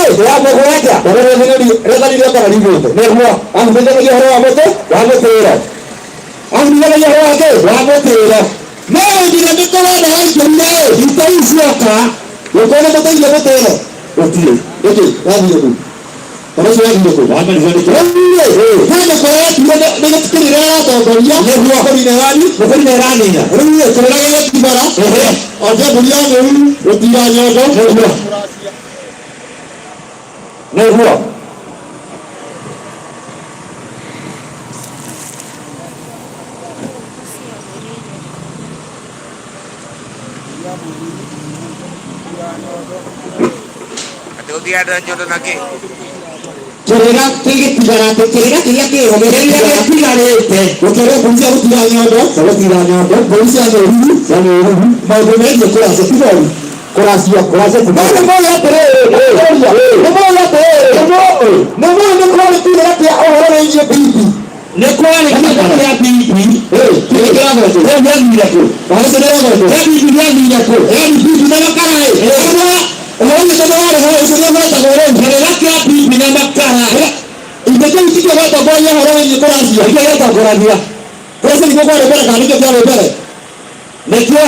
Ya mũgwanja. Rĩathani rĩa kana riugĩte nĩguo ahunjanagia ũhoro wa mũtĩ wa mũtĩro, ahunjanagia ũhoro wa kĩ wa mũtĩro. No nginya mĩkorana yaingĩrire ita icioka gũkorwo nĩ mũteithio mũtĩro gũtirĩ. Nĩkĩ wathire kũ? Kana ũcio wathire kũ? Wamaririo nĩkĩ? Rĩu rĩ, he mĩkora yatigire nĩ gĩtikĩrĩra ĩratongoria nĩguo kũnina ĩrani nĩkũnina ĩranina. Rĩu rĩ, kĩrĩra gĩgĩtigara o kĩa mbũri ya mũruru gũtira nyondo nĩguo nĩguo. Atĩ gũtigana nyondo na kĩ? Kĩrĩra kĩgĩtigara atĩ kĩrĩra kĩrĩa kĩho kĩrĩa gĩtigarĩte gũkĩrwo mbũri cia gũtira nyondo cia gũtira nyondo, mbũri cia mũruru cia mũruru, maũndũ megiĩ kũracia ti moru kũracia kũracia ti moru. Nĩ mũĩ atĩrĩrĩ, nĩ mũĩ atĩrĩrĩ, nĩ mũĩ nĩ kwarĩ kĩrĩra kĩa ũhoro wĩgiĩ bibi. Nĩ kwarĩ kĩrĩra kĩa bibi kĩrĩa kĩragwetwo rĩu gĩathire kũ? Ũhoro ũcio nĩũragwetwo kĩa bibi gĩathire kũ? Yaani bibi na makara ĩ ũhoro ũcio tondũ warĩ ho ũcio nĩũgwetagwo rĩu kĩrĩra kĩa bibi na makara. Ithe kĩu tikĩo gĩatongoragia ũhoro wĩgiĩ kũracia? Nĩkĩo gĩatongoragia kũracia? Nĩkĩo kwarĩ mbere kana nĩkĩo kĩarĩ mbere? Nĩkĩo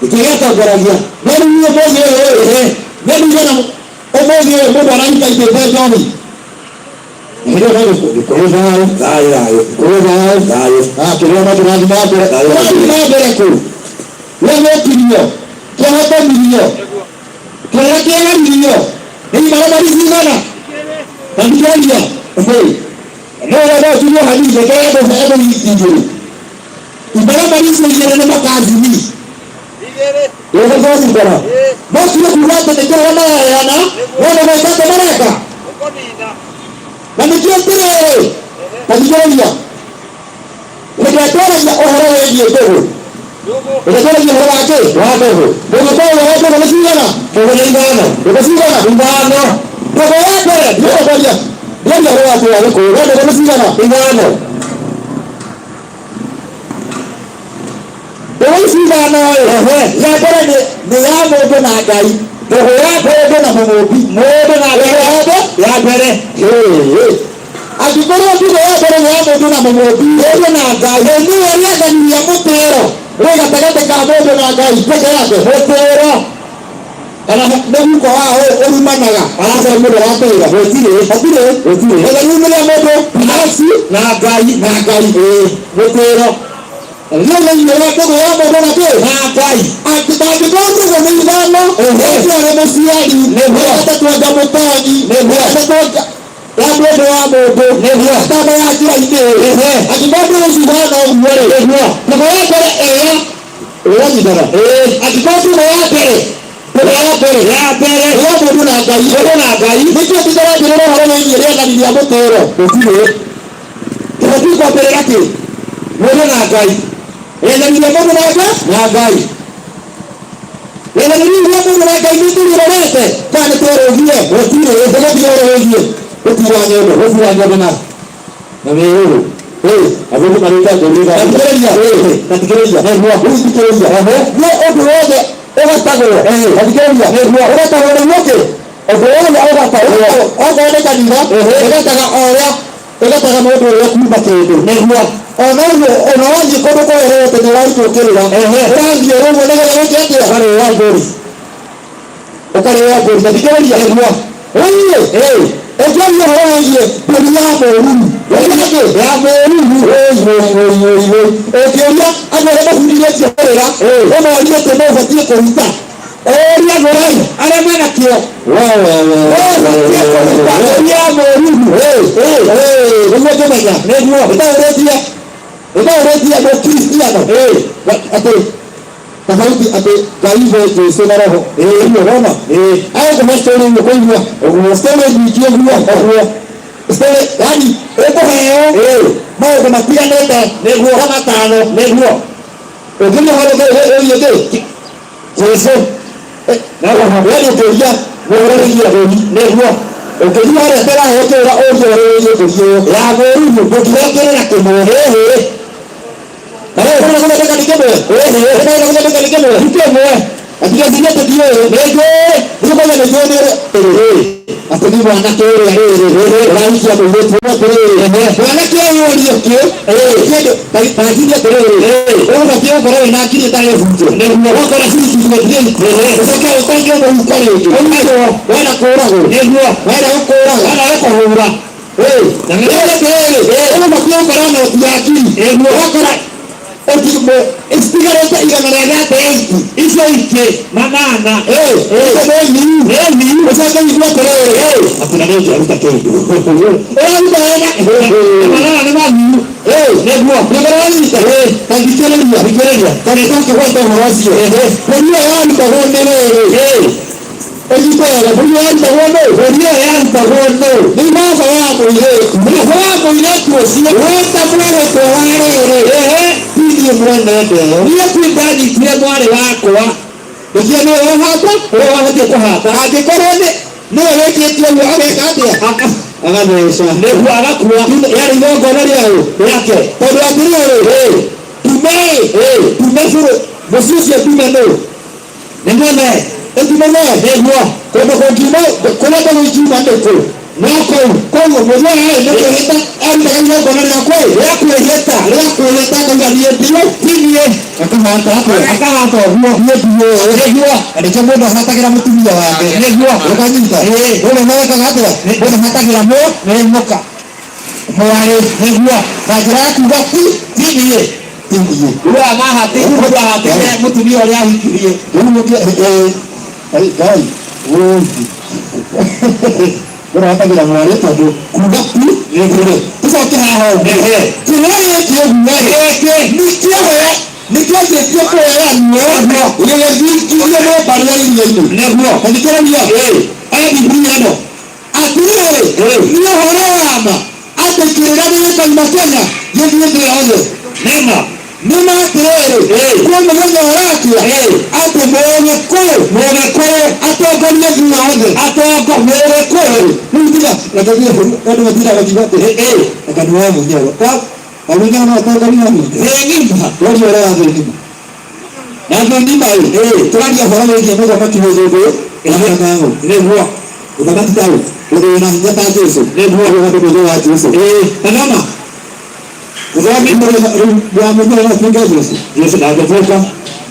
nĩkĩo gĩatongoragia. No rĩu ũmũthĩ ũyũ ĩ nĩ ndigana ũmũthĩ ũyũ mũndũ arahika itĩte njohi. Gĩkũyũ thayũ thayũ thayũ, Gĩkũyũ thayũ thayũ. Kĩrĩa no kĩrathiĩ na mbere, kĩrathiĩ na mbere kũ? Gĩathũkirio, kĩahotomirio, kĩrĩa kĩeheririo nĩ imaramari cigana? Na thikĩrĩria, no wenda ũkinyio hanini, reke andũ igĩrĩ. Imaramari icio igĩrĩ nĩ makazini ĩgũthocikora mokire kuga atĩ nĩ kĩrĩa maraheana no nĩ gwĩka atĩ mareka na nĩkĩo atĩrĩrĩ. Ta thikĩrĩria, hĩndĩ ĩrĩa twaragia ũhoro wĩgiĩ ndũgũ, hĩndĩ ĩrĩa twaragia ũhoro wa kĩ wa ndũgũ, ndũgũ twaũga wa ndũgũ nĩ cigana? Ndũgũ nĩ ithano. Ndũgũ cigana? Ithano. Ndũgũ ya mbere ndiũtongoria ndiaria ũhoro wa kĩrĩa gĩkũyũ, we ndũgũ nĩ cigana? Ithano. Ndũgũ ici ithano ĩ, ya mbere nĩ ya mũndũ na Ngai, ndũgũ ya mũndũ na mũmũmbi, mũndũ na Ngai ya mbere. Angĩkorwo ndũgũ ya mbere nĩ ya mũndũ na mũmũmbi, mũndũ na Ngai, nĩwe rĩathani rĩa mũtĩro rĩ gatagatĩ ka mũndũ na Ngai peke yake. Mũtĩro kana nĩ guko wa ũrumanaga araca mũndũ aratĩra gũtirĩ hatirĩ gũtirĩ rĩathani nĩ rĩa mũndũ binafsi na Ngai na Ngai mũtĩro rĩathani rĩa ndũgũ ya mũndũ na kĩ na Ngai. Angĩkorwo ndũgũ nĩ ithano, ũcio arĩ mũciari, nĩguo gatatũ anga mũtonyi, nĩguo gatatũ anga ya mũndũ wa mũndũ, nĩguo gatano ya njĩra-inĩ. Angĩkorwo ndũgũ ici ihana ũguo rĩ, nĩguo ndũgũ ya mbere ĩrĩa ũranyitana, angĩkorwo ndũgũ ya mbere ndũgũ ya mbere ya mbere ya mũndũ na Ngai, mũndũ na Ngai, nĩkĩo tũtarambĩrĩra ũhoro wĩgiĩ rĩathani rĩa mũtĩro gũtirĩ. Tũbatiĩ kwambĩrĩra kĩ mũndũ na Ngai, rĩathani rĩa mũndũ na Ngai na Ngai, rĩathani rĩu rĩa mũndũ na Ngai nĩ tũrĩrorete kana nĩ twerũgire? Gũtirĩ tũgũthiĩ ũhoro wĩgiĩ gũtira nyondo, gũtira nyondo na na mĩrũrũ athũngũ marĩte ngũri. Tathikĩrĩria, tathikĩrĩria, nĩguo rĩu thikĩrĩria, nĩ ũndũ wothe ũgatagwo, tathikĩrĩria, nĩguo ũgatagwo nĩguo kĩ ũndũ wothe ũgatagwo, okorwo nĩ kanitha ĩgataga o ũrĩa ĩgataga mũndũ ũrĩa kuma kĩndũ, nĩguo ona ũguo ona wathiĩ kũndũ kwerwo atĩ nĩ ũrarutwo kĩrĩra, ũrathiĩ ũguo nĩgetha wĩke atĩa? Ũkarĩo mbũri, ũkarĩo mbũri. Tathikĩrĩria, nĩguo rĩu ũngĩaria ũhoro wĩgiĩ mbũri ya mũruru, mbũri ya kĩ ya mũruru, oi oi oi oi oi, ũngĩũria andũ arĩa mabundithĩtio kũrĩra, ũmorie atĩ no ũbatiĩ kũruta ũria ngũrani arĩa mena kĩo ũbatiĩ kũruta mbũri ya mũruru nĩguo ngũmenya nĩguo ĩtaũrĩtie ĩtaũrĩtie mũkristiano atĩ tofauti atĩ Ngai ithe Jesu na Roho ũguo wona agũkũhe story ũguo kũigua ũguo story nyingĩ ũguo ũguo story, yani ũkũheo maũndũ matiganĩte nĩguo ta matano nĩguo ũngĩria ũhoro wĩgiĩ kĩ Jesu na Roho, yani ũkĩũria ũhoro wĩgiĩ mbũri nĩguo ũkĩria harĩa tũraheo kĩrĩra ũrie ũhoro wĩgiĩ mbũri ĩyo ya mũruru ndũngĩheo kĩrĩra kĩmwe na rĩu ũrona gũthondeka nĩ kĩmwe, ũrona gũthondeka nĩ kĩmwe, nĩ kĩmwe. Atigaciria tũthiũĩ nĩnjũĩ nĩũkauga nĩnjũĩ nĩ atĩ nĩ mwanake ũrĩa rĩrĩ ũrahikia mũirĩtu atĩrĩrĩ mwanake ũyũ ũrio kĩ kĩndũ tanjirie atĩrĩrĩ ũbatiĩ gũkorwo wĩna akiri ĩtarĩ bunjo nĩguo wakora ciringi 28 ũcoke ũtonge mũhuko rĩngĩ ũnyitwo wenda kũũragwo nĩguo wenda gũkũũraga wenda gũkũhũra atĩrĩrĩ ũbatiĩ gũkorwo na ũti ya akiri nĩguo wakora ĩcitigarĩte igana rĩa 38 icio ingĩ manana ũcoke ũigue atĩrĩrĩ atĩ na nĩũngĩaruta kĩndũ ũraruta wena manana nĩ mathiu nĩguo nĩũranyita ta thikĩrĩria thikĩrĩria tondũ tũngĩgweta ũhoro ũcio mbũri ĩyo yarutagwo nĩ rĩrĩ ũnyite wega mbũri ĩyo yarutagwo nũ mbũri ĩyo yarutagwo nũ nĩ baba wa mũirĩtu baba wa mũirĩtu ũcio weta mwĩhĩtwa wa rĩrĩ ti niĩ mwene ndeo niĩ ti ndanyitire mwarĩ wakwa nĩkĩo nĩwe wahata ũrĩa wabatiĩ kũhata angĩkorwo nĩ nĩwe wĩkĩte ũguo ageka atĩa agatheca nĩguo agakua yarĩ igongona rĩaũ rĩake tondũ atĩrĩrĩ tume tume bũrũ mũciĩ ũcio tume nũ nĩ mwene ĩtimene nĩguo kũndũ kũngiuma kũrĩa mbegũ ingiuma nĩkũ no kũu koguo mũthia yarĩ nĩ kwĩhĩta arutaga igongona rĩa kwĩ rĩa kwĩhĩta rĩa kwĩhĩta akauga niĩ ndiũ ti niĩ akahata atĩa akahata ũguo niĩ ndiũ nĩguo na nĩkĩo mũndũ ahatagĩra mũtumia wake nĩguo ũkanyita mũndũ mekaga atĩa mũndũ ahatagĩra mũ nĩ mũka mwarĩ nĩguo na njĩra ya kuga ti ti niĩ ti niĩ Rĩu mahatĩire mũndũ ahatĩire mũtumia ũrĩa ahikirie rĩu mũkĩ Ngai ũũthi ũrahatagĩra mwarĩ tondũ kuga ti nĩguo tũcoke haha ũguo kĩrĩa gĩkĩ ũguo gĩkĩ nĩkĩo nĩkĩanjĩtie kũheanwo gĩgĩthingithio nĩ mbarĩ ya iria-inĩ nĩguo tathikĩrĩria aya Bibilia ĩno atĩrĩrĩ nĩ ũhoro wa ma atĩ kĩrĩra nĩgĩkauma Kenya gĩthiĩ thĩ yothe nĩma nĩma atĩrĩrĩ kwĩ mũthenya ũrakia atĩ mũgĩkũyũ mũgĩkũyũ atongorie thĩ yothe atongo mũgĩkũyũ rĩu tiga reke thiĩ andũ matindaga makiuga atĩ anga nĩ wa mũnyoro wa mũnyoro no atongorie thĩ ng'ima twaria ũhoro wa thĩ ng'ima na thĩ ng'ima ĩ tũraria ũhoro wĩgiĩ mũthamaki mũthũngũ na kang'ang'ũ nĩguo mũthamaki ta ũ mũndũ wĩna hinya ta Jesũ nĩguo ũyũ mũthũ wa Jesũ tazama mũthamaki wa mũnyoro no atuĩke Jesũ Jesũ ndangĩtuĩka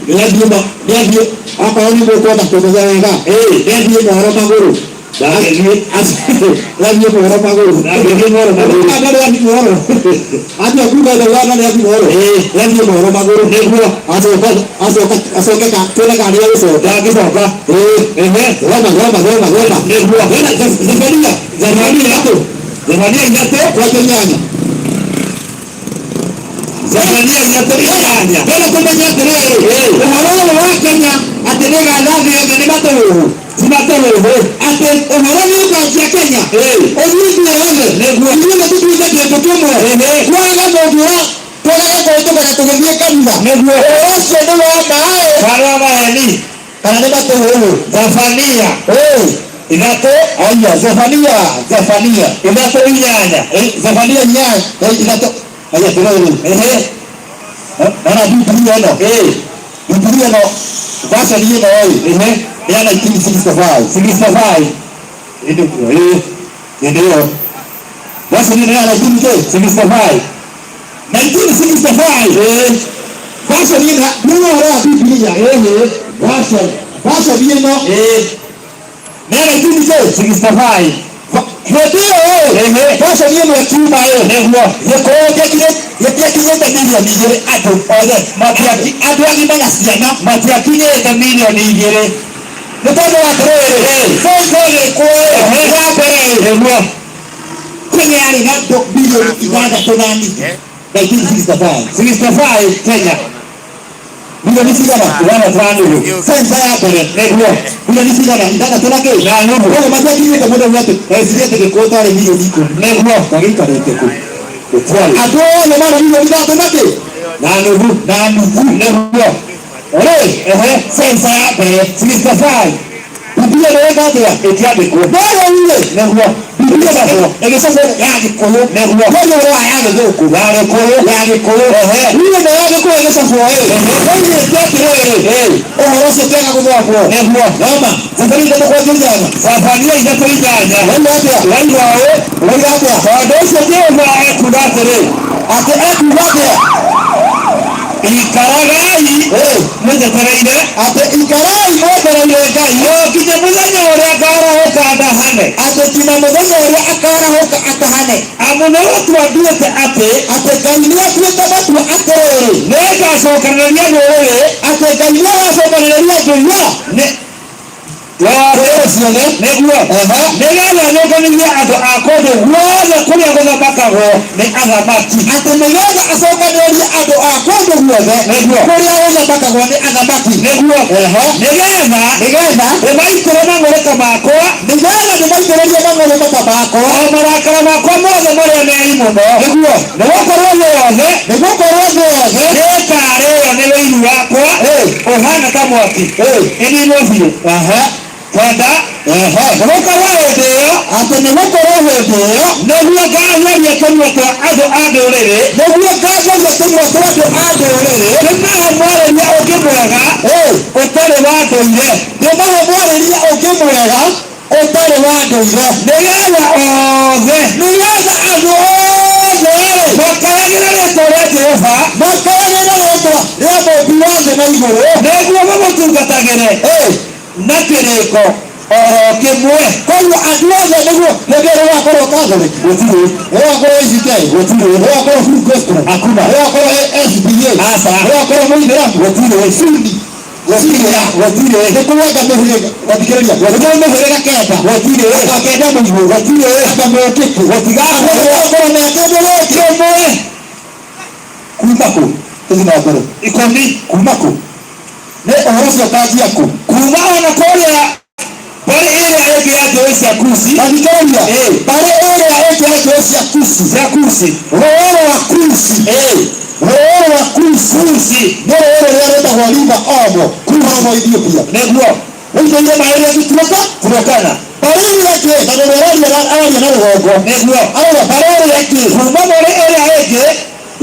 nĩathiĩ nĩathiĩ akorwo nĩ mũkwenda kũmenya wega nĩathiĩ mohoro magũrũ ndangĩthiĩ nĩathiĩ mohoro magũrũ ndangĩthiĩ mohoro magũrũ Anga nĩathiĩ mohoro athiĩ kuga ndauga nĩathiĩ mohoro nĩathiĩ mohoro magũrũ nĩguo acoka acoka acoke ka tuone kana nĩegũcoka ndangĩcoka thoma thoma thoma thoma nĩguo Wena Zefania Zefania ithatũ Zefania ithatũ kwanja inyanya Zefania ithatũ inyanya Wena kũmenya atĩrĩrĩ ũhoro ũyũ wa Kenya atĩ nĩgatha thĩ yothe nĩ matũhũhũ ti matũhũhũ atĩ ũhoro nĩũkanjia Kenya ũthiĩ thĩ yothe Nĩguo. ithuĩ tũtuĩke kĩndũ kĩmwe twage mũndũ ũra twagage kũhĩtũkaga tũgĩthiĩ kanitha Nĩguo. ũhoro ũcio nĩ wa maĩ kana wa maheni kana nĩ matũhũhũ Zefania ithatũ aya Zefania Zefania ithatũ inyanya Zefania inyanya ithatũ aya tũrĩrĩ ona Biblia ĩno Biblia ĩno version ĩno ĩ nĩ ya 1965 65 ĩndĩ ĩndĩ ĩyo version ĩno ya 65 1965 version ĩno nĩ ũhoro wa Biblia version version ĩno nĩ ya 65 hĩndĩ ĩyo version ĩno ĩkiuma ĩ nĩguo gĩkũyũ gĩtiakinyĩte mirioni igĩrĩ andũ othe andũ agima na ciana matiakinyĩte mirioni igĩrĩ nĩ tondũ wa atĩrĩrĩ censo gĩkũyũ ya mbere nĩguo Kenya yarĩ na andũ mirioni ithathatũ na nuthu 1965 65 Kenya milioni cigana ithathatũ na nuthu sensa ya mbere nĩguo milioni cigana ithathatũ na kĩ na nuthu koguo matiakinyĩte mũndũ auga atĩ ecirie atĩ gĩkũyũ tarĩ milioni ikũmi nĩguo twagĩikarĩte kũ gũtiarĩ andũ othe marĩ milioni ithathatũ na kĩ na nuthu na nuthu nĩguo rĩ sensa ya mbere 65 Biblia ĩreka atĩa ĩtiandĩkwo no rĩu rĩ nĩguo Biblia Bibilia ĩgĩcabwo ya Gĩkũyũ. Nĩguo. Kwĩ ũhoro wa ya Gĩthũngũ. Ya Gĩkũyũ. Ya Gĩkũyũ. Rĩu ĩno ya Gĩkũyũ ĩgĩcabwo ĩ. Oigĩte atĩrĩrĩ. Ũhoro ũcio ũkĩaga gũthomwo. Nĩguo. Thoma. Zefania 3:8. Zefania 3:8. Ũraigua atĩa? Ũraigua ũũ? Ũraigua atĩa? Tondũ ũcio Jehova ekuuga atĩrĩ. Atĩ ekuuga atĩa? Ikaragai mwetereire. Atĩ ikarai mwetereire Ngai. O nginya mũthenya ũrĩa ngarahũka ndahane. Atĩ nginya mũthenya ũrĩa akarahũka atahane. Amu nĩ gũtua nduĩte atĩ. Atĩ Ngai nĩ atuĩte matua atĩrĩrĩ. Nĩngacokanĩrĩria ndũrĩrĩ. Atĩ Ngai nĩ agacokanĩrĩria ndũrĩrĩ. Ciothe. Nĩguo. Nĩgetha nyũnganĩrie andũ a kũndũ guothe kũrĩa gũthamakagwo nĩ athamaki. Atĩ nĩgetha acokanĩrĩrie andũ a kũndũ guothe. Nĩguo. Kũrĩa gũthamakagwo nĩ athamaki. Nĩguo. Nĩgetha. Nĩgetha. Ndĩmaitĩre mang'ũrĩka makwa. Nĩgetha ndĩmaitĩrĩrie mang'ũrĩka makwa. O marakara makwa mothe marĩa meri mũno. Nĩguo. Nĩgũkorwo thĩ yothe. Nĩgũkorwo thĩ yothe. Nĩĩkarĩĩo nĩ ũiru wakwa. Ũhaana ta mwaki. Ĩniinwo biũ. Kenda. Nĩgũkorwo hĩndĩ ĩyo. Atĩ nĩgũkorwo hĩndĩ ĩyo. Nĩguo ngatheria tũnua twa andũ a ndũrĩrĩ. Nĩguo ngatheria tũnua twa andũ a ndũrĩrĩ. Ndĩmahe mwarĩrie ũngĩ mwega. Ũtarĩ wa ndũire. Ndĩmahe mwarĩrie ũngĩ mwega. Ũtarĩ wa ndũire. Nĩgetha othe. Nĩgetha andũ othe. Makayagĩre rĩĩtwa rĩa Jehova. Makayagĩre rĩĩtwa rĩa Mũũmbi wa thĩ na igũrũ. Nĩguo mamũtungatagĩre. Na kĩrĩko oro kĩmwe. Koguo andũ othe nĩguo hĩndĩ ĩrĩa ũgakorwo Catholic. Gũtirĩ. Ũgakorwo ACK. Gũtirĩ. Ũgakorwo Full Gospel. Hakuna. Ũgakorwo SDA. Aca. Ũgakorwo Mũithĩramu. Gũtirĩ. Sunni. Gũtirĩ. Gũtirĩ. Nĩ kũrenga mĩhĩrĩga. Wathikĩrĩria. Nĩ kũrĩ mĩhĩrĩga kenda. Gũtirĩ. Anga kenda mũigũ. Gũtirĩ. Anga mũũkĩkĩ. Gũtigakorwo. Gũtigakorwo me kĩndũ gĩkĩ. Kĩmwe. Kuma kũ? Tũthiĩ na mbere. 10. Kuma kũ? Nĩ ũhoro ũcio ũkanjia kũ? Kuma ona kũrĩa mbarĩ ĩrĩa ĩngĩ ya njũũĩ cia Kusi. Wathikĩrĩria. Mbarĩ ĩrĩa ĩngĩ ya njũũĩ cia Kusi. Cia Kusi. Rũũĩ rwa Kusi. Rũũĩ rwa Kusi. Kusi. Nĩ rũũĩ rũrĩa rwĩtagwo River Omo. Kuma Omo Ethiopia. Nĩguo. Rũiyũire maĩ rĩngĩ Turkana. Turkana. Mbarĩ ĩrĩa ĩngĩ tondũ ũrĩa araria na rũgongo. Nĩguo. Arauga mbarĩ ĩrĩa ĩngĩ. Kuma mbarĩ ĩrĩa ĩngĩ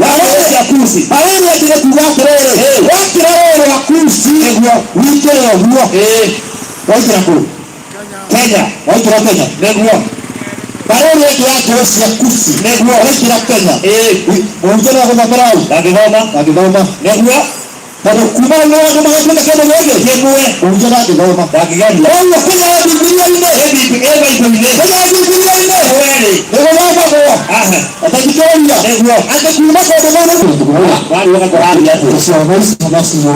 ya njũũĩ cia Kusi. Mbarĩ ĩrĩa ĩngĩ nĩ kuuga atĩrĩrĩ. Wakĩra rũũĩ rwa Kusi. Nĩguo. Wĩingĩre ũguo. Waingĩra kũ? Kenya. Waingĩra Kenya. Nĩguo. Mbarĩ ĩrĩa ĩngĩ ya njũũĩ cia Kusi. Nĩguo. Waingĩra Kenya. Mũhunjia no agũthomera hau. Ndangĩthoma. Ndangĩthoma. Nĩguo. Tondũ kuma hau andũ magatuĩka kĩndũ gĩkĩ. Kĩmwe. Mũhunjia ndangĩthoma. Ndangĩgeria. Koguo Kenya ya Bibilia-inĩ. Ĩ Bible-inĩ. Kenya ya Bibilia-inĩ. Kweli. Nĩgũthomagwo. Aha. Atathikĩrĩria. Nĩguo. Atĩ kuma kũndũ kũu. Warĩoka kũraria atĩa? Ciana icio nacio.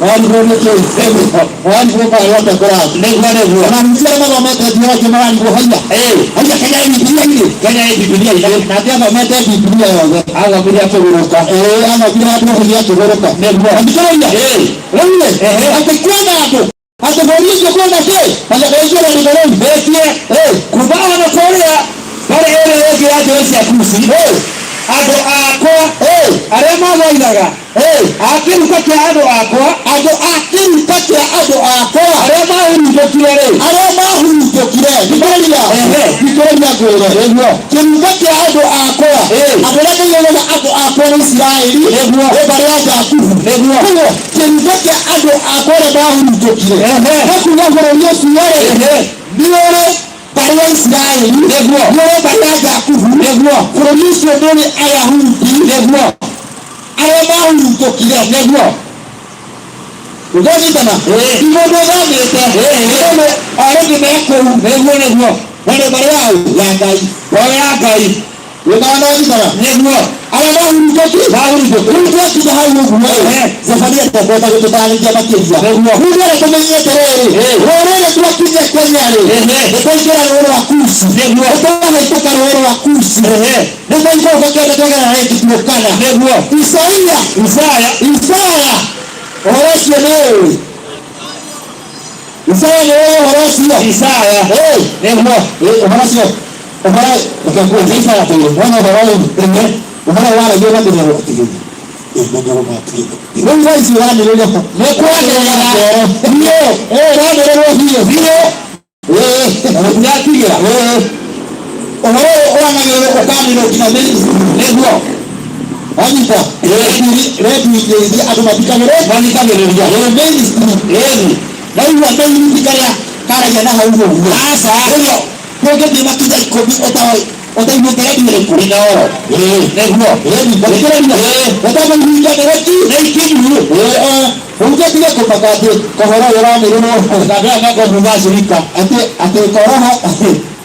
Warigwo nĩ kĩĩ? Warigwo maĩ atĩa kũrathi? Nĩguo nĩguo. Ona ahunjia arĩa mathomete theology mararigwo haiya. Haiya Kenya ĩ Bibilia-inĩ. Kenya ĩ Bibilia-inĩ. Nake athomete Bibilia yothe. Athomire akĩgũrũka. Athomire handũ akĩgũrũka. Nĩguo. Athikĩrĩria. Rĩu rĩ, atĩ kwĩna andũ. Atĩ bũrũri ũcio kwĩna kĩ? Atĩ bũrũri ũcio rũrĩmũ rũu. Mbĩtie. Kuma ona kũrĩa mbarĩ ĩrĩa ĩngĩ ya njũũĩ cia Kusi. Andũ akwa arĩa mathaithaga. A kĩruka kĩa andũ akwa. Andũ a kĩruka kĩa andũ akwa. Arĩa mahurunjũkire rĩ. Arĩa mahurunjũkire. Thikĩrĩria. Thikĩrĩria ngwĩre. Nĩguo. Kĩruka kĩa andũ akwa. Andũ arĩa moigaga andũ akwa nĩ Isiraeli. Nĩguo. Nĩ mbarĩ ya Jakubu. Nĩguo. Koguo kĩruka kĩa andũ akwa arĩa mahurunjũkire. Nĩ kuuga bũrũri ũcio rĩ. Nĩ ũrĩ mbarĩ ya Isiraeli. Nĩguo. Nĩ ũrĩ mbarĩ ya Jakubu. Nĩguo. Bũrũri ũcio nĩ ũrĩ Ayahudi. Nĩguo. Arĩa mahurunjũkire. Nĩguo. Ũgũnyitana? Ti mũndũ ũthamĩte. Nĩ already me kũu. Nĩguo nĩguo. Na nĩ mbarĩ ya ũ? Ya Ngai. Mbarĩ ya Ngai. Wĩnaona ũnyitana? Nĩguo. Arĩa mahurunjũkire. Mahurunjũkire. Rĩu twakinya hau ũguo rĩ. Zefania ndekwenda gũtũtarĩria makĩria. Nĩguo. Rĩu twara tũmenye atĩrĩrĩ. Rũrĩrĩ twakinya Kenya rĩ. Nĩ twaingĩra rũũĩ rwa Kusi. Nĩguo. Nĩ twahĩtũka rũũĩ rwa Kusi. Nĩ twaikũrũka kĩanda twagera rĩngĩ Turkana. Nĩguo. Isaia. Isaya. Isaya. Ũhoro ũcio nĩ ũĩ. Isaya nĩ ũĩ ũhoro ũcio. Isaya. Nĩguo. Ũhoro ũcio. Ũhoro reke nguo Isaya tũĩ. Wona ũhoro ũyũ. Ũhoro waragio na mĩnyoro atigĩria. Mĩnyoro matigĩria. Rĩu thaa ici ũranĩrĩria. Nĩ kwanĩrĩra. Biũ. Ũranĩrĩrwo biũ. Biũ. Gũtiratigĩra ũhoro ũyũ ũranagĩrĩrwo ũkanĩrwo nginya ministry. Nĩguo. Wanyita redio iria andũ mathikagĩrĩria ministry. Ĩni. Naigua ministry karĩa karagia na hau ũguo. Aca. Ũguo kũngĩthiĩ makinya 10 ũtaiguĩte redio ĩrĩkũ? Inooro. Nĩguo. Ĩni, thikĩrĩria. Gũtama ihinda nĩ rĩki Nĩ ikinyu. Ũngĩtige kũmaka atĩ kohoro ũyũ ũranĩrĩrwo Andũ aya mekũmuma cirika. Atĩ koroho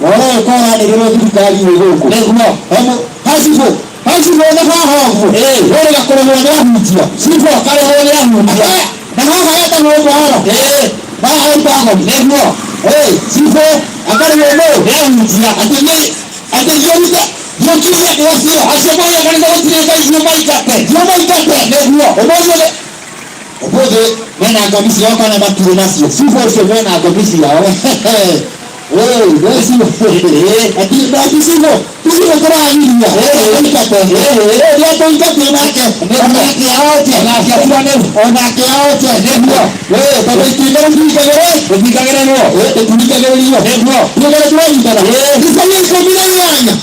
ũhoro ũyũ koranĩrĩrwo thirikari ĩ gũkũ. Nĩguo. Hacibũ hacibũ nĩ haha ũguo. Ũrĩga kũrĩhwo nĩ ahunjia. Cibũ akarĩhwo nĩ ahunjia. Na haha etagwo Mohoro. Haha etagwo. Nĩguo. Cibũ akarĩhwo nũ? Nĩ ahunjia. Atĩ nĩ atĩ ndiorute ndiũkirie andũ acio. Acio moiga kanitha gũtirĩ Ngai ithuĩ maingate. Ithuĩ maingate. Nĩguo. Ũmũthĩ ũmũthĩ mena ngomi ciao kana matirĩ nacio? Cibũ ũcio mena ngomi ciao. Ati cibũ tũcibũ tũragiria tũingate. Ũrĩa tũingate nake onake aote. Onake atuane. Onake aote. Nĩguo. Tondũ itinga rĩtingagĩrĩ. Tũtingagĩrĩrwo. Tũtingagĩrĩrio. Nĩguo. Tũgere tũranyitana. Isaia 18.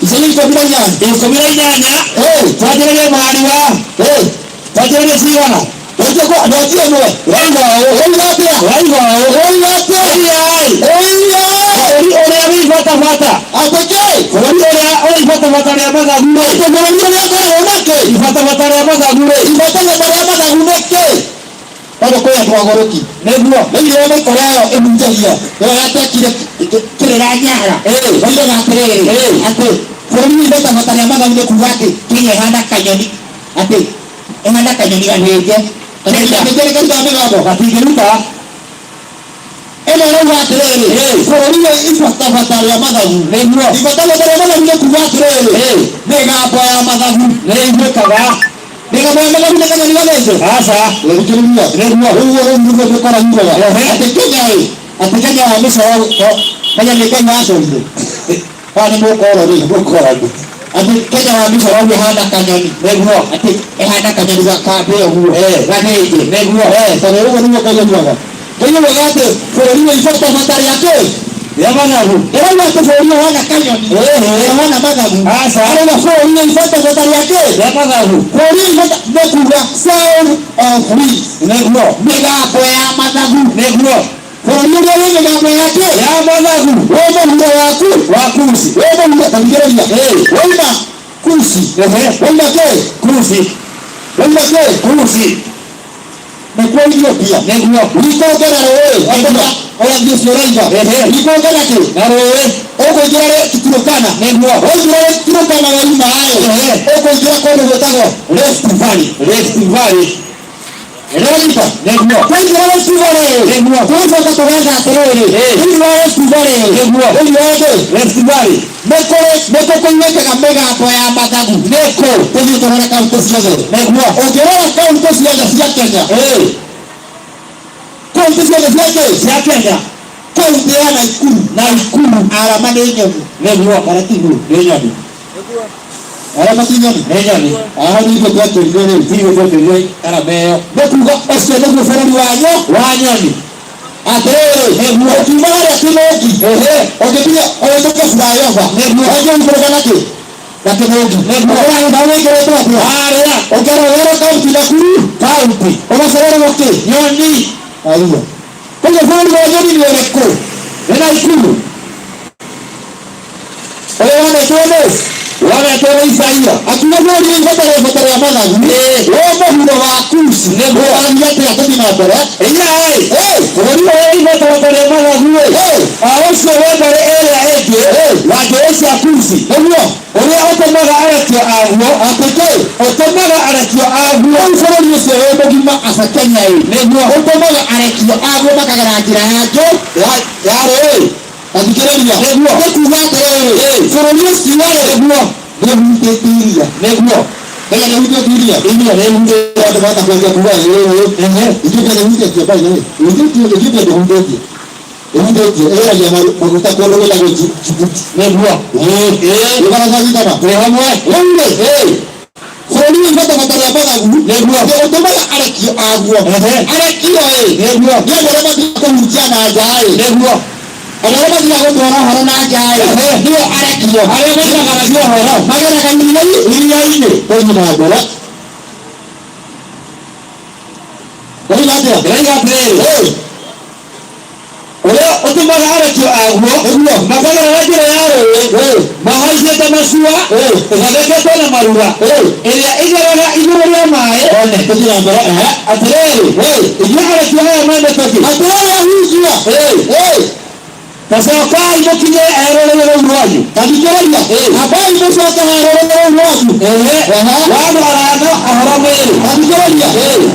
Isaia 18. 18. Twanjĩrĩrie mũhari wa. Twanjĩrĩrie cigana? Ndonjie ĩmwe. Ũraiga ũũ. Ũraiga atĩa? Ũraiga ũũ. Ũraiga atĩa? Ĩiya-ĩ. Ĩiya. Bũrũri ũrĩa wĩ ibatabata. Atĩ kĩ? Bũrũri ũrĩa ũrĩ ibatabata rĩa mathagu-rĩ. Atĩ bũrũri ũrĩa ũkoragwo na kĩ? Ibatabata rĩa mathagu-rĩ. Ibatabata rĩa mathagu nĩ kĩ? Tondũ kwĩ andũ agũrũki. Nĩguo. Thĩinĩ wa mĩkora ĩyo ĩhunjagia ĩyo yatekire kĩrĩra nyara. Moigaga atĩrĩrĩ atĩ bũrũri wĩ ibatabata rĩa mathagu nĩ kuga atĩ Kenya ĩhana kanyoni atĩ ĩhana kanyoni gahĩnje. Kanyoni gahĩnje nĩ karutaga mĩgambo. Gatingĩruta. Ĩno ĩrauga atĩrĩrĩ bũrũri wĩ ibatabata rĩa mathagu. Nĩguo. Ibatabata rĩa mathagu nĩ kuga atĩrĩrĩ mĩgambo ya mathagu Nĩ ĩiguĩkaga. Mĩgambo ya mathagu nĩ kanyoni gathĩnje. Aca. Thikĩrĩria. Nĩguo. Ũguo rĩu nĩguo mĩkora yugaga atĩ Kenya ĩ atĩ Kenya wa mĩcoro Kenya nĩ Ngai wacorire. Kana nĩ mũkoroni mũkoroni. Atĩ Kenya wa mĩcoro ĩhana kanyoni. Nĩguo. Atĩ ĩhana kanyoni gakambĩ ũguo. Gathĩnje. Nĩguo. Tondũ ũguo nĩguo Ngai augaga. Ngai augaga atĩ bũrũri wĩ ibatabata rĩa kĩ? Rĩa mathagu. Ĩrauga atĩ bũrũri ũhana kanyoni. Ũhana mathagu. Aca. Arauga bũrũri wĩ ibatabata rĩa kĩ? Rĩa mathagu. Bũrũri wĩ ibata nĩ kuga sound of wheels. Nĩguo. Mĩgambo ya mathagu. Nĩguo. Bũrũri ũrĩa wĩ mĩgambo ya kĩ? Ya mathagu. Wĩ mũhuro waku. Wa Kusi. Wĩ mũhuro tathikĩrĩria. Wauma Kusi. Wauma kĩ? Kusi. Wauma kĩ? Kusi. Nĩkuo Ethiopia. Nĩguo. Wikũngana rũĩ. Ũrathiĩ ũcio ũraiga. Wikũngana kĩ? Na rũĩ. Ũkũingĩra rĩ Turkana. Nĩguo. Waingĩra rĩ Turkana wauma ĩ. Ũkũingĩra kũndũ gwĩtagwo Rift Valley. Rift Valley. Ĩranyita? Nĩguo. Twaingĩra Rift Valley. Nĩguo. Tũgacoka tũgetha atĩrĩrĩ. Thĩinĩ wa Rift Valley. Nĩguo. Thĩinĩ wa kĩ? Rift Valley. Nĩ kũrĩ nĩkũ kũiguĩkaga mĩgambo ya mathagu? Nĩkũ? Tũthiĩ tũrore kaũntĩ ciothe. Nĩguo. Ũngĩrora kaũntĩ ciothe cia Kenya. Kaũntĩ ciothe cia kĩ? Cia Kenya. Kaũntĩ ya Nakuru. Nakuru. Arama nĩ nyoni. Nĩguo. Kana tiguo? Nĩ nyoni. Arama ti nyoni? Nĩ nyoni. Aho nithuĩ twatũrire rĩu. Ithuĩ twatũrire arama ĩyo. Nĩ kuga ũcio nĩguo bũrũri wanyu Wa nyoni. Atĩrĩrĩ Nĩguo. ũkiuma harĩa Kĩmũngi ũngĩthiĩ ũhĩtũke flyover Nĩguo. wanjie ũikũrũka na kĩ? Na Kĩmũngi. Nĩguo. Ũkĩra wĩkĩrĩtwo atĩa? Harĩa. Ũkerwo kaũntĩ Nakuru Kaũntĩ. Ũgacererwo kĩ? Nyoni. Aiya. Koguo bũrũri wa nyoni nĩ ũrĩkũ? Nĩ Nakuru. Ũrĩa wanetwo nũ? Wanetwo nĩ Isaia. Akiuga bũrũri wĩ ibata rĩa ibata rĩa mathagu. Wĩ mũhuro wa Kusi. Nĩguo. Ũrathiĩ atĩa tũthiĩ na mbere? Ĩiya-ĩ. Bũrũri ũrĩa ibatabata rĩa mathagu-ĩ. O ũcio wĩ mbarĩ ĩrĩa ĩngĩ wa njũũĩ cia Kusi. Nĩguo. Ũrĩa ũtũmaga arekio aguo. Atĩ kĩ? Ũtũmaga arekio aguo. Rĩu bũrũri ũcio wĩ mũgima aca Kenya ĩ. Nĩguo. Ũtũmaga arekio aguo makagera njĩra ya njũ Ya rũĩ. Tathikĩrĩria. Nĩguo. Nĩ kuga atĩrĩrĩ bũrũri ũcio rĩ Nĩguo. nĩũhutĩtie iria. Nĩguo. Kenya nĩũhutĩtie iria. Iria nĩĩhutĩtie. Andũ mahota kwanjia kuga ĩĩ. Ethiopia nĩĩhutĩtie by the way. Ethiopia ndĩhutĩtie. Ĩhutĩtie ĩgeragia maguta kũndũ gwĩtagwo Djibouti. Nĩguo. Nĩ barabara Twĩ hamwe. Rĩu rĩ bũrũri Koguo ibatabata rĩa mathagu Nĩguo. nĩ ũtũmaga arekio aguo. Ehe. Arekio ĩ Nĩguo. nĩ andũ arĩa mathiaga kũhunjia na nja ĩ, Nĩguo. andũ arĩa mathiaga gũtwara ũhoro na nja ĩ, Ehe. nĩo arekio. Arĩa maitagaragia ũhoro. Mageraga iria-inĩ. Iria-inĩ. Tũthiĩ na mbere. Ũroiga atĩa? Ndĩroiga atĩrĩrĩ. Ĩ, Ũrĩa ũtũmaga arekio aguo Nĩguo. makagerera njĩra ya rũũĩ Ĩ, mahaicĩte macua Ĩ. ĩthondeketwo na marura Ĩ. ĩrĩa ĩgeraga igũrũ rĩa maaĩ. One, tũthiĩ na mbere. Ehe. Atĩrĩrĩ, Ĩ. inyuĩ arekio aya mwendete kĩ? Atĩrĩrĩ ahunjia. Ĩ. Ĩ, Ta cokai mũkinye erũrĩrĩ rũu rwanyu. Ta thikĩrĩria. Ĩ. Ambai mũcoke herũrĩrĩ rũu rwanyu. Ehe. Ehe. Wa andũ araya ahoro mwĩrĩ. Ta thikĩrĩria. Ĩ.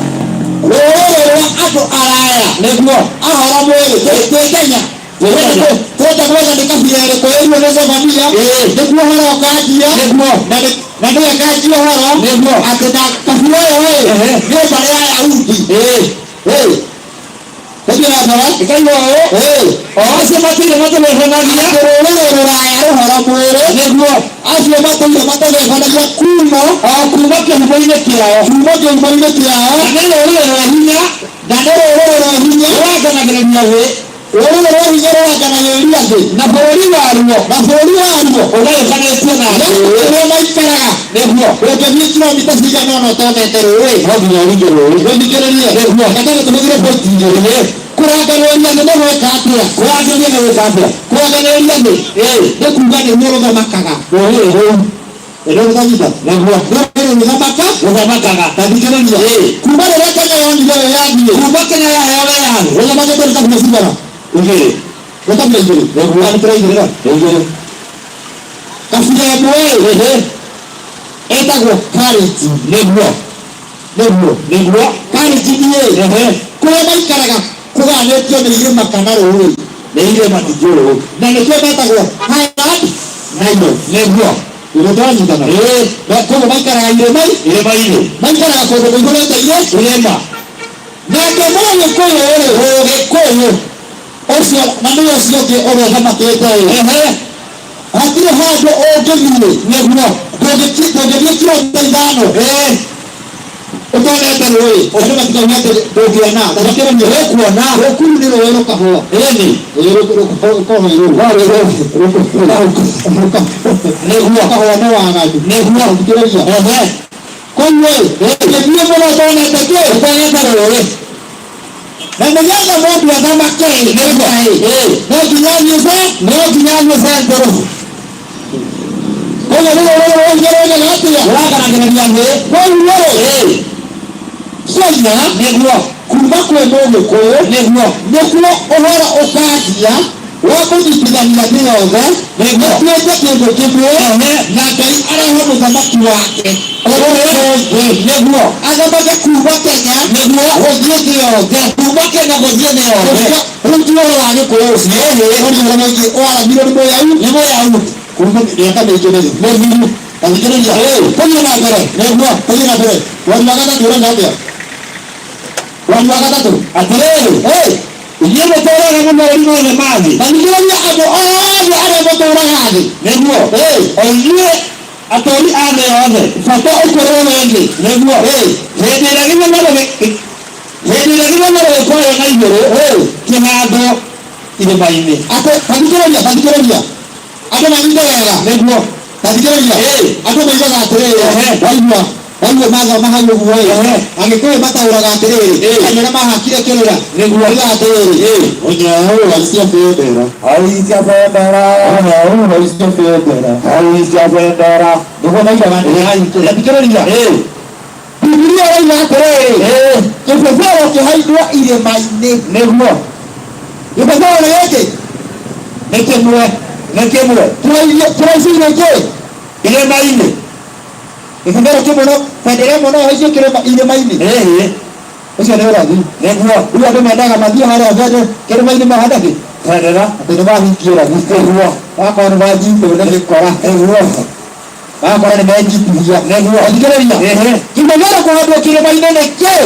Rũrĩrĩ rwa andũ araya Nĩguo. ahoro mwĩrĩ twĩ Kenya. Twĩ Kenya. Twenda gwetha nĩ kabira ĩrĩkũ ĩruo nĩ Zefania. Ĩ. Nĩkuo ũhoro ũkanjia. Nĩguo. Na nĩwe kanjia ũhoro. Nĩguo. Atĩ na kabira ĩyo ĩ Ehe. nĩ mbarĩ ya Ayahudi. Ĩ. Ĩ. Tũthiĩ na mbere. Ĩkaigua ũũ. Ĩ. O acio matũire matũbebanagia. Atĩ rũrĩrĩ rũraya rũhoro mwĩrĩ. Nĩguo. Acio matũire matũbebanagia kuma O kuma kĩhumo-inĩ kĩao. kuma kĩhumo-inĩ kĩao. Na nĩ rũrĩrĩ rwa hinya. Na nĩ rũrĩrĩ rwa hinya. Rũranganagĩrĩria thĩ. Rũrĩrĩ rwa hinya rũranganagĩrĩria thĩ. Na bũrũri waruo. Na bũrũri waruo. Ũgayũkanĩtio na thĩ. Kũrĩa maikaraga. Nĩguo. Ũngĩthiĩ kilomita cigana ũna ũtonete rũĩ. No nginya ũringe rũĩ. Ũthikĩrĩrie. Nĩguo. Reke tũhũthĩre pointi igĩrĩ. Kũranganĩrĩria thĩ nĩ gwĩka atĩa? Kũranganĩrĩria nĩ gwĩka atĩa? Kũranganĩrĩria thĩ Ĩ. nĩ kuuga nĩruo rũthamakaga. Rũrĩrĩ rũu. Nĩruo rũthamakaga. Nĩguo. Rũrĩrĩ rũthamaka. Rũthamakaga. Ta thikĩrĩria. Ĩ. Kuma rĩrĩa Kenya yonire wĩyathi. Kuma Kenya yaheo wĩyathi. Rũthamakĩte nĩ kabira cigana? Igĩrĩ. Nĩ kabira igĩrĩ. Nĩguo. Kana tũraigĩrĩra? Igĩrĩ. Kabira ĩmwe ĩ Ehe. ĩtagwo Kalenjin. Nĩguo. Nĩguo. Nĩguo. Kalenjin ĩ Ehe. kũrĩa maikaraga kũgayanĩtio nĩ irĩma kana rũĩ. Nĩ irĩma ningĩ rũĩ. Na nĩkĩo metagwo Highland Nile. Nĩguo. Nĩguo tũranyitana? Ĩ. Koguo maikaraga irĩma Irĩma-inĩ. maikaraga kũndũ kũihũrĩte Irĩma. Nake Mũgĩkũyũ rĩ, Mũgĩkũyũ ũcio na nĩwe ũcio ũngĩ ũrĩa ũthamakĩte ĩ. Ehe. Hatirĩ handũ ũngĩthiĩ. Nĩguo. Ndũngĩthiĩ kilomita 5. Ĩ. Ũtonete rũĩ. Andũ matikauga atĩ ndũngĩona. Ta thikĩrĩria. Ũkuona. Rũkuru nĩ rũĩ rũkahũa. Ĩni. Ĩ, rũkahũa irũrũ. Nĩguo. Rũkahũa nĩ waganu. Nĩguo. Thikĩrĩria. Ehe. Koguo ĩ, ũngĩthiĩ mũno ũtonete kĩ? Ũtonete rũĩ. Na nĩgetha mũndũ athamake ĩ, Nĩguo. Ĩ. no nginya athiĩ No nginya athiĩ central. Koguo nĩ rũrĩrĩ rwa hinya rũigaga atĩa? Rũranganagĩrĩria thĩ. Koguo rĩ, Ĩ. Kenya Nĩguo. kuma kwĩ Mũgĩkũyũ Nĩguo. nĩkuo ũhoro ũkanjia wa kũnyitithania thĩ yothe Nĩguo. ĩtuĩke kĩndũ kĩmwe Ehe. na Ngai arehe mũthamaki wake Rũrĩrĩ. Nĩguo. athamake kuma Kenya Nĩguo. gũthiĩ thĩ yothe. Kuma Kenya gũthiĩ thĩ yothe. Rĩu ti ũhoro wa Gĩkũyũ ũcio. Ĩhĩ. Ũrĩ ũhoro wĩgiĩ ũwarathirwo nĩ Mũyahudi. Nĩ Mũyahudi. Kuma mĩaka mĩingĩ mĩthiru. Mũthiru. Ta thikĩrĩria. Ĩ. Tũthiĩ na mbere. Nĩguo. Tũthiĩ na mbere. Wari wa gatatũ ũrauga atĩa? Wari wa gatatũ. Atĩrĩrĩ. Ĩ. Inyuĩ mũtũũraga mabũrũri mothe ma thĩ. Ta thikĩrĩria andũ othe arĩa matũũraga thĩ. Nĩguo. Ĩ. O inyuĩ atũũri a thĩ yothe. Bata ũkorwo wĩ thĩ. Nĩguo. Ĩ. Hĩndĩ ĩrĩa gĩthomo hĩndĩ ĩrĩa gĩthomo gĩkwario na igũrũ Ĩ. kĩhandwo irĩma-inĩ. Atĩ ta thikĩrĩria, ta thikĩrĩria. Andũ manyite wega. Nĩguo. Ta thikĩrĩria. Ĩ. Andũ moigaga atĩrĩrĩ. Ehe. Waigua. Waigua mathoma hau ũguo ĩ. Ehe. Agĩkũyũ mataũraga atĩrĩrĩ. Ĩ. Kana ũrĩa mahakire kĩrĩra. Nĩguo. Moigaga atĩrĩrĩ. Ĩ. Ũnyau haicia bendera. Haicia bendera. Ũnyau haicia bendera. Haicia bendera. Nĩguo maigaga. Ĩ. Ta thikĩrĩria. Ĩ. Bibilia ĩroiga atĩrĩrĩ. Ĩ. Kĩbebero kĩhaindwo irĩma-inĩ. Nĩguo. Kĩbebero nĩ gĩkĩ? Nĩ kĩmwe. Nĩ kĩmwe. Kĩraicĩire kĩ? Irĩma-inĩ. Kĩbebero kĩmwe no bendera ĩmwe no ĩhaicio irĩma-inĩ. Ĩhĩ. Ũcio nĩ ũrathi. Nĩguo. Rĩu andũ mendaga mathiĩ harĩa mbere kĩrĩma-inĩ mahande kĩ? Bendera. Atĩ nĩ mahingia ũrathi. Nĩguo. Wakorwo nĩ manjitwo nĩ gĩkora. Nĩguo. Wakorwo nĩ menjitithia. Nĩguo. Thikĩrĩria. Ĩhĩ. Kĩbebero kũhandwo kĩrĩma-inĩ nĩ kĩ?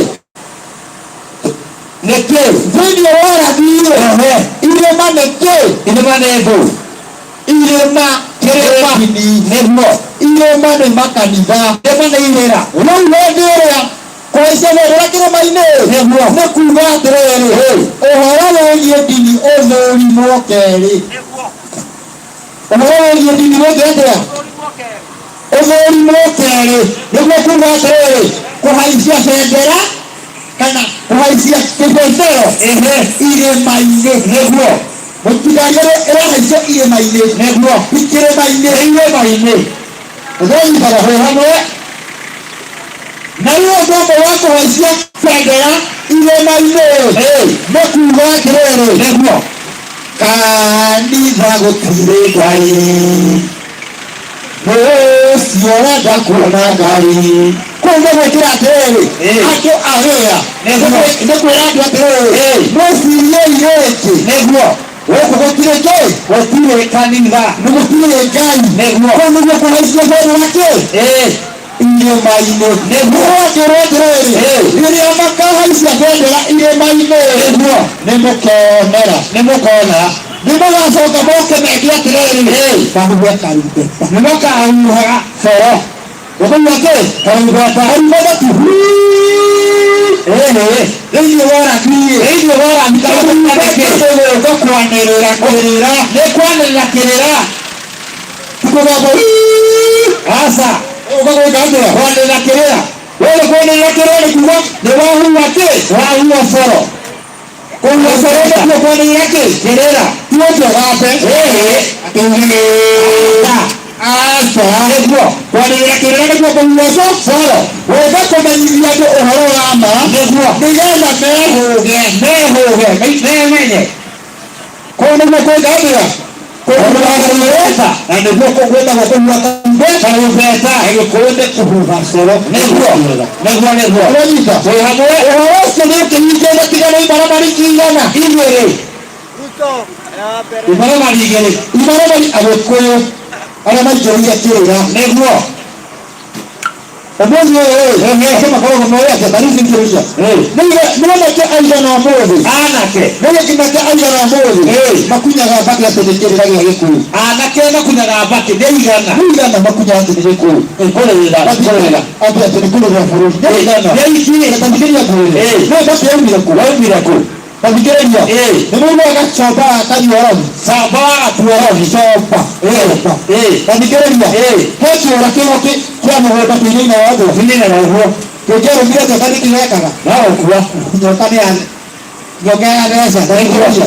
Nĩ kĩ? Thĩinĩ wa ũrathi rĩ, Ehe. irĩma nĩ kĩ? Irĩma nĩ thũ. Irĩma Kĩrĩma. kĩrĩma. Nĩguo. Irĩma nĩ makanitha. Irĩma nĩ irĩra. Rĩu hĩndĩ ĩrĩa kũhaicia bendera kĩrĩma-inĩ Nĩguo. Nĩ kuuga atĩrĩrĩ, ũhoro wĩgiĩ ndini ũthũrimwo kerĩ. Ũhoro wĩgiĩ ndini wĩke atĩa? Ũthũrimwo kerĩ. Nĩguo kuuga atĩrĩrĩ, kũhaicia bendera kana kũhaicia kĩbebero irĩma-inĩ. Nĩguo. Mũtigari ĩrahaicio irĩma-inĩ. Nĩguo. Ti kĩrĩma-inĩ. Irĩma-inĩ. Ũthonyitaga. Twĩ hamwe. Na rĩu ũndũ ũmwe wa kũhaicia bendera irĩma-inĩ nĩ kuuga atĩrĩrĩ, Nĩguo. Kanitha gũtirĩ Ngai, ũcio ũrenda kuona Ngai. Kũu nĩ gwĩkĩra atĩrĩrĩ, andũ a wĩra, nĩ kwĩra andũ atĩrĩrĩ, mwĩciriei rĩngĩ. Nĩguo. Gũkũ gũtirĩ kĩ? Gũtirĩ kanitha. Nĩ gũtirĩ Ngai. Nĩguo. Kũu nĩguo kũhaicia bendera kĩ? Irĩma-inĩ. Nĩguo. Akĩrwo atĩrĩrĩ, rĩrĩa makahaicia bendera irĩma-inĩ, Nĩguo. nĩ mũkonera. Nĩ mũkona. Nĩ magacoka moke meke atĩrĩrĩ, mahuhe karumbeta. Nĩ makahuhaga coro. Ũkauga kĩ? Karumbeta. Karumbeta tu. Thĩinĩ wa ũrathi. Thĩinĩ wa ũrathi karumbeta nĩ kĩ? Gũka kwanĩrĩra kĩrĩra. Nĩ kwanĩrĩra kĩrĩra. Ti kũgamba. Aca. Ũka gwĩka atĩa? Kwanĩrĩra kĩrĩra. Wewe kwanĩrĩra kĩrĩra nĩ kuga nĩ wahuha kĩ? Wahuha coro. Kũhuha coro nĩkuo kwanĩrĩra kĩ? Kĩrĩra. Ti ũtũgambe. Atĩ aca. Nĩguo. Kwanĩrĩra kĩrĩra nĩkuo kũhuha coro. Wĩka kũmenyithia andũ ũhoro wa ma. Nĩguo. Nĩgetha mehũge. Mehũge. Memenye. Kũu nĩguo kwĩka atĩa? Kũhuha karumbeta. Na nĩguo gwĩtagwo kũhuha karumbeta. Karumbeta. Gĩkũyũ nĩ kũhuha coro. Nĩguo. Nĩguo nĩguo. Ũranyita? Twĩ hamwe. Ũhoro ũcio nĩ ũkĩhingia matigano imaramari igana. Igĩrĩ. Imaramari igĩrĩ. Imaramari Agĩkũyũ arĩa maingĩrĩire kĩrĩra. Nĩguo. Ũmũthĩ ũyũ rĩ, andũ makoragwo moĩ atĩa? Ta rĩu thikĩrĩria. Nĩ anake aigana ũmũthĩ? Anake. Nĩ anake aigana ũmũthĩ makunyaga mbakĩ atĩ nĩ kĩrĩra gĩa Gĩkũyũ? Anake makunyaga mbakĩ nĩ igana. Nĩ igana makunyaga atĩ nĩ Gĩkũyũ? Kũrĩrĩra. Kũrĩrĩra. Atĩ atĩ nĩ kũrĩrĩra bũrũri. Nĩ igana. Nĩ aingĩ. Ta thikĩrĩria ngwĩre. No mbakĩ yaumire kũ? Waumire kũ? Ta thikĩrĩria. Nĩ mũiguaga comba wa Kanyuorogi? Comba wa Gatuorogi. Comba. Ta thikĩrĩria. He kĩũra kĩmwe kĩa mũgũnda kĩinaina ũguo. Kĩinaina ũguo. Kĩngĩarũmire nyoka nĩ kĩgekaga. No gũkua. Nyoka nĩ ya nyoka ya theca. Ta thikĩrĩria.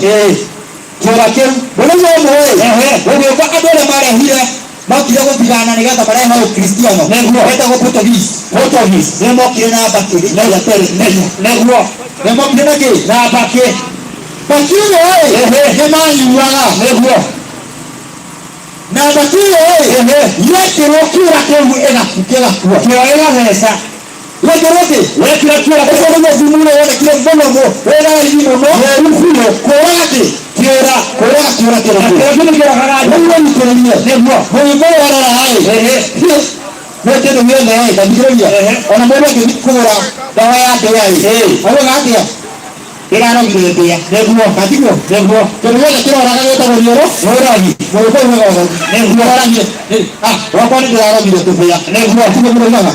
Kĩũra kĩu. Mũthenya ũmwe rĩ, gũgĩũka andũ arĩa marehire mokire gũtigana nĩgetha marehe Ũkristiano. Nĩguo. Metagwo Portuguese. Portuguese. Nĩ mokire na mbakĩ rĩa mbere. Nĩguo. Nĩ mokire na kĩ? Na mbakĩ. Mbakĩ ĩyo rĩ, nĩ manyuaga. Nĩguo. Na mbakĩ ĩyo rĩ, yekĩrwo kĩũra kĩu ĩgakua. Kĩo ĩgatheca. Yekĩrwo kĩ? Wekĩra kĩũra kĩu. Ũcio nĩguo thumu ũrĩa wonekire mũno wĩna riri mũno. Mweru biũ. Kũraga kĩ? Kĩũra. Kũraga kĩũra Na kĩrĩkũ? kĩo kĩu nĩ kĩũragaga Rĩu wĩnyitĩrĩrie. Nĩguo. Mũgĩkũyũ arora rĩ, nĩ kĩndũ gĩothe rĩ, ta thikĩrĩria. Ona mũndũ angĩthiĩ kũgũra ndawa ya ndĩa rĩ, augaga atĩa? Ĩrarogire ndĩa. Nĩguo. Na tiguo? Nĩguo. Kĩndũ gĩothe kĩroraga gĩtagwo riũrũ. Ũrogi. Mũgĩkũyũ augaga ũrogi. Nĩguo. Ũroragire. Gwakwa nĩ ndĩrarogire tũbĩa. Nĩguo. Tiguo mũroigaga?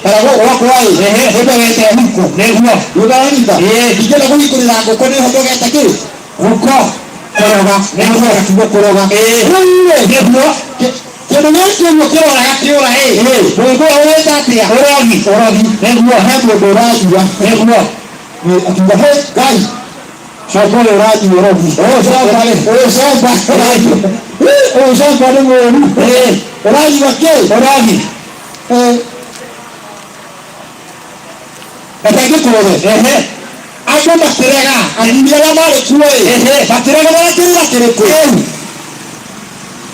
Kana gwakwa ĩ, nĩndogete huko. Nĩguo. Ũranyita? Ingĩenda kũhingũrĩra ngũkũ nĩho ndogete kĩ? Huko. Kũroga. Nĩguo. Gakiugo kũroga. Rĩu rĩ, Nĩguo. Kĩndũ gĩkĩ ũguo kĩroraga kĩũra ĩ, mũgĩkũyũ ũwĩta atĩa? Ũrogi. Ũrogi. Nĩguo. He mũndũ ũranyua. Nĩguo. Akiuga he Ngai, coka ũyũ ũranyua ũrogi. Ũyũ coka rĩ, ũyũ coka ũyũ coka nĩ mũũru. Ũranyua kĩ? Ũrogi. Reke ngĩkũrore. Andũ makĩrega, athuri arĩa marĩ kuo ĩ, makĩrega na kĩrĩra kĩrĩkũ?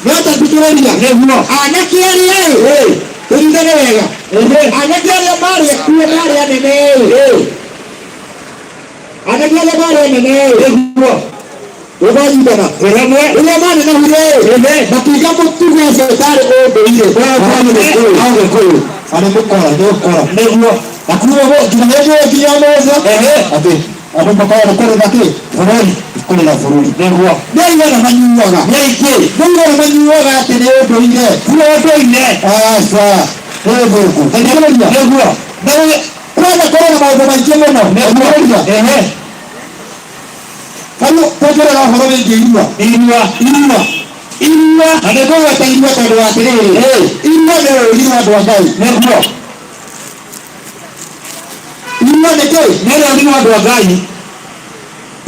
No ta thikĩrĩria. Nĩguo. Anake arĩa ĩ, tũnyitane wega. Anake arĩa marĩ kuo marĩ anene ĩ, anake arĩa marĩ anene ĩ, Nĩguo. ũkanyitana. Twĩ hamwe. Rĩrĩa manenehire ĩ, makiuga mũtugo ũcio ũtarĩ ũndũire wa Gĩkũyũ. Wa Gĩkũyũ. Na nĩ mũkora, nĩ ũkora. Nĩguo. Na kuma nginya hĩndĩ ĩyo nginya ũmũthĩ, atĩ andũ makoragwo kũrĩra kĩ? Bũrũri. Kũrera bũrũri. Nĩguo. Nĩ aigana manyuaga? Nĩ aingĩ. Nĩ aigana manyuaga atĩ nĩ ũndũire? Ti ũndũire. Aca, nĩ ũthũngũ. Thikĩrĩria. Nĩguo. Na kwenda korwo na maũndũ maingĩ mũno. Thikĩrĩria. Ehe. Tarĩu tũngĩrora ũhoro wĩgiĩ irua. Irua. Irua. Irua. Na nĩ ngũgweta irua tondũ wa atĩrĩrĩ, irua nĩ rũri rwa andũ a Ngai. Nĩguo. Irua nĩ kĩ? Nĩ rũri rwa andũ a Ngai.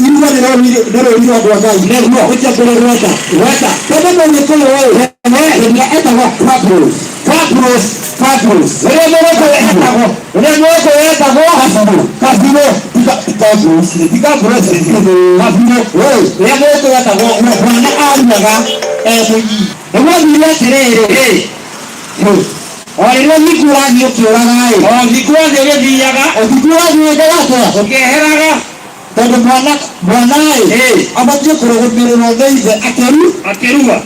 Irua nĩ rũri, nĩ rũri rwa andũ a Ngai. Nĩguo. Ũcio kũrĩ gweta. Gweta. Tondũ mũgĩkũyũ ĩ, ĩrĩa etagwo Fabulous. Fabulous. Fabulous. Ũrĩa mũgĩkũyũ etagwo. Ũrĩa mũgĩkũyũ etagwo. Kabirũ. Kabirũ. Ti Fabulous. Ti Fabulous. Kabirũ. Ũrĩa mũgĩkũyũ etagwo mwana aruaga e mũnyinyi. Nĩguo thire atĩrĩrĩ, o rĩrĩa ũthingu ũrathiĩ ũkĩũraga ĩ, O ũthingu wathiĩ ũgĩthiaga. Ũthingu ũrathiĩ wĩkaga atĩa? Ũkĩeheraga. Tondũ mwana mwana ĩ abatiĩ kũrũgamĩrĩrwo nĩ ithe akĩru Akĩrua.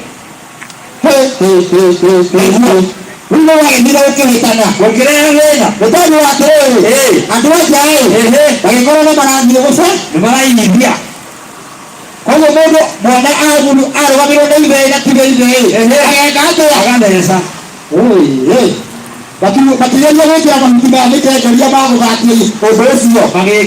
Rĩu nĩ wagĩthire ũkĩhĩtana. Ũkĩrehe thĩna. Nĩ tondũ wa atĩrĩrĩ, andũ a nja ĩ magĩkorwo nĩ marathiĩ gũca. Nĩ maraiyithia. Koguo mũndũ mwana aguru arũgamĩrĩrwo nĩ ithe na tiwe ithe ĩ, ageka atĩa? Agatheca. Makĩgeria gwĩkĩra mahuti ma mĩkengeria ma gũthakia ũndũ ũcio. Magĩkĩra.